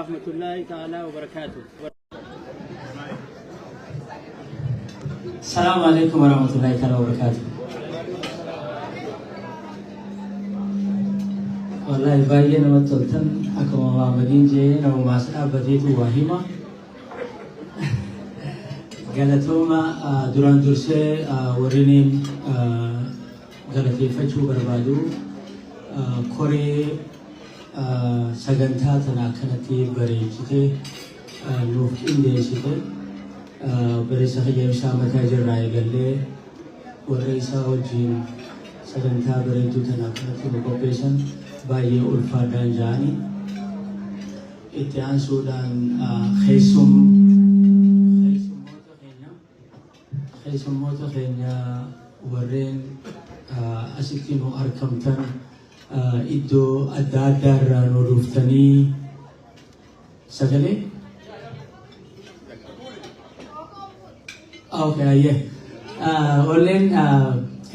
Warahmatullahi ta'ala wabarakaatuh. Salaamu alaikum warahmatullahi ta'ala wabarakatuh. Wallahi baay'ee namatti toltan. Akkuma Maamadiin jee, namumaas dhaabbateetu waa hima. Galatooma. Duraan dursee warreen galateeffachuu barbaadu, koree sagantaa tana akkanatti bareechite nuuf qindeessite, obboleessa kiyya Ibsaa Mataa jirraa eegallee warra isaa wajjin sagantaa bareedduu tana akkanatti nu qopheessan baay'ee ulfaadhaan ja'anii. Itti aansuudhaan keessummoota keenya warreen asitti nu argamtan, iddoo adda addaa irraa nu dhuftanii sagalee. Okay, ayyee. Warreen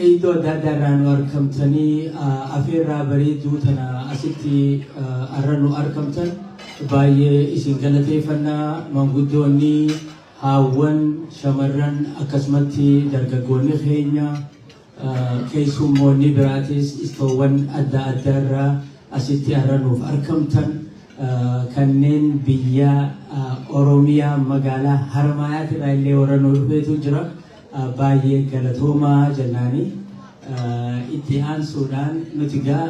iddoo adda addaa irraa nu argamtanii afeerraa bareedduu tana asitti arra nu argamtan baay'ee isin galateeffannaa. Manguddoonni, haawwan, shamarran, akkasumatti dargaggoonni keenya, keessummoonni biraatis istoowwan adda addaa irraa asitti har'a nuuf argamtan, kanneen biyya Oromiyaa magaalaa Harmaayaati irraa illee warra nu dhufeetu jira, baay'ee galatoomaa jennaani. Itti aansuudhaan nuti gaa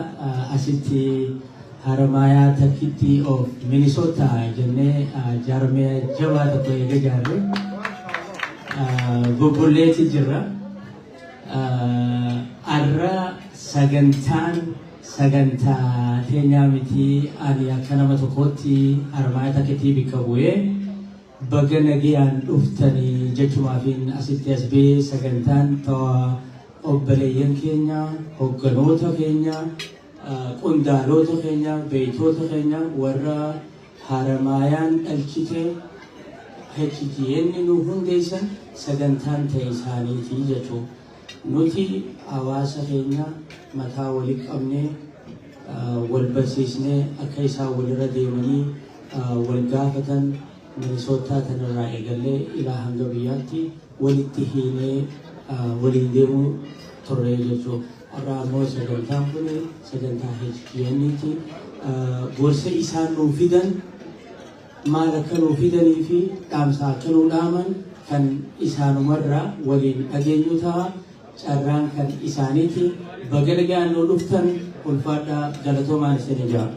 asitti Haramaayaa Takkitti of Minnesota jennee jaarmee jabaa tokko eega jaarre bubbulleeti jirra. Arra sagantaan sagantaa teenyaa miti. Ani akka nama tokkootti Haramaayaa Takkitti bikka bu'ee baga nagayaan dhuftanii jechumaafin asitti as ba'ee. Sagantaan ta'aa obboleeyyan keenya, hogganoota keenya, qondaalota keenya, beeytoota keenya warra Haramaayaan dhalchite HGN nu hundeessan sagantaan ta'e isaaniiti jechuudha. Nuti hawaasa keenya mataa walitti qabnee wal barsiisnee akka isaan walirra deemanii wal gaafatan Minisootaa tanarraa eegallee ilaa hanga biyyaatti walitti hiinee waliin deemuu turre jechuudha. Har'a ammoo sagantaan kun sagantaa HGN'ti. Gorsa isaan nuu fidan maal akka nuu fidanii fi dhaamsa akka nuu dhaaman kan isaanumarraa waliin dhageenyu ta'a. Carraan kan isaaniiti. Baga nagaan nuu dhuftan, ulfaadhaa, galatoomaan isin ijaa.